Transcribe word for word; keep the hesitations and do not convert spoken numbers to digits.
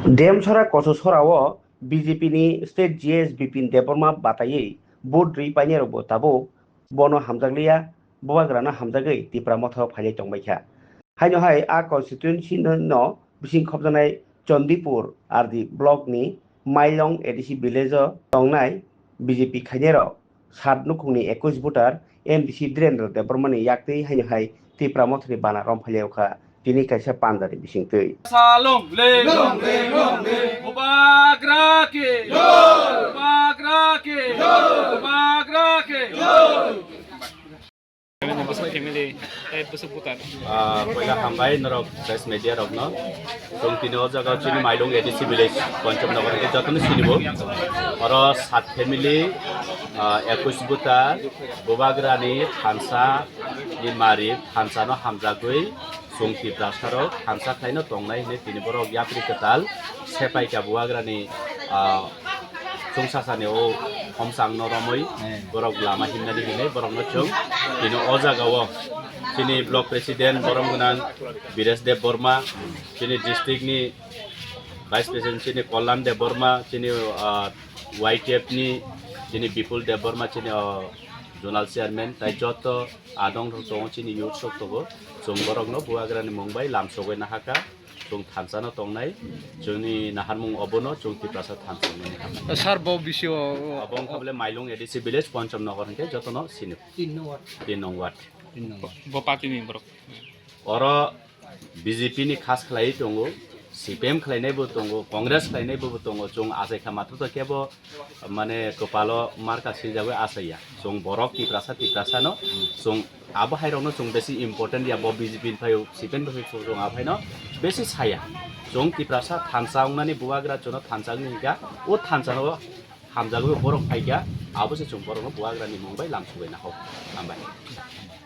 Demsora Kochosora o B J P ni state G S Bipin Debbarma bataiwi vote rwi painai rok bo tabuk bono hamjakliya, Bubagrano hamjagwi Tipra Motha o phailai tongbaikha. Haino hai a constituency no, no bising khopjaknai Chandipur R D block ni Mailong A D C village o tongnai B J P khainai rok sat nukhungni ekwis voter M D C Dhirendra Debbarmani yaktwi haino hai Tipra Mothani bana romphailaio kha tini kaisa panjari bisingtwi. Salong le long le long le Bubagra ke Bubagra ke Bubagra ke. Family, eh, busuk butar. Ah, poila hambai norok press media rokno. Chwng tini o jaga chini Mailung A D C village, Ponchom Nagar hwnkhe jotono sinibo. Oro sat family, ah, ekwis butar, Bubagrani thansa ni mari, thansano hamjagwi chwng Tiprasarok thansa khlaino tongnai hwnwi tini borok yapri kwtal sepaikha Bubagrani, ah, chwngsasani o homsangno romwi borok lama himnani hinwi borokno chwng tini o jagao chini block president borom gwnang Biresh Deb Borma, chini district ni vice president chini Kollan Deb Borma, chini, ah, Y T F ni chini Bipul Deb Borma, chini, ah, zonal chairman, tai joto adong rok tongo, chini youth rok tongo, chwng borokno Bubagrani mung bai lamsogwi nahakha. Chwng thansa no tongnai, chwngni naharmung obono chwng Tiprasa thansa hwnwi nai. Sir, bo bisio, o, abo wngkha bole Mailung A D C village, Ponchom Nagar hwnkhe jotono sini. Tin nong ward. Tin nong ward. Tin nong ward. Bo party ni borok. Oro B J P ni khas khlaiwi tongo, C P M khlainai bo tongo, Congress khlainai bo tongo, chwng achai kha matwtwi kebo mane kwpalo marka swijagwi achaiya. Chwng borok Tiprasa, Tiprasano chwng abo hairokno chwng besi important ya, bo B J P ni phaio, C P M ni phaio chwng abo haino besi saya. Chwng Tiprasa thansa wngnani Bubagra chwngno thansa wngwi hinkha, o thansano hamjagwi borok phaikha, abo se chwng borokno Bubagrani mung bai lamsugwi naho. Hambai.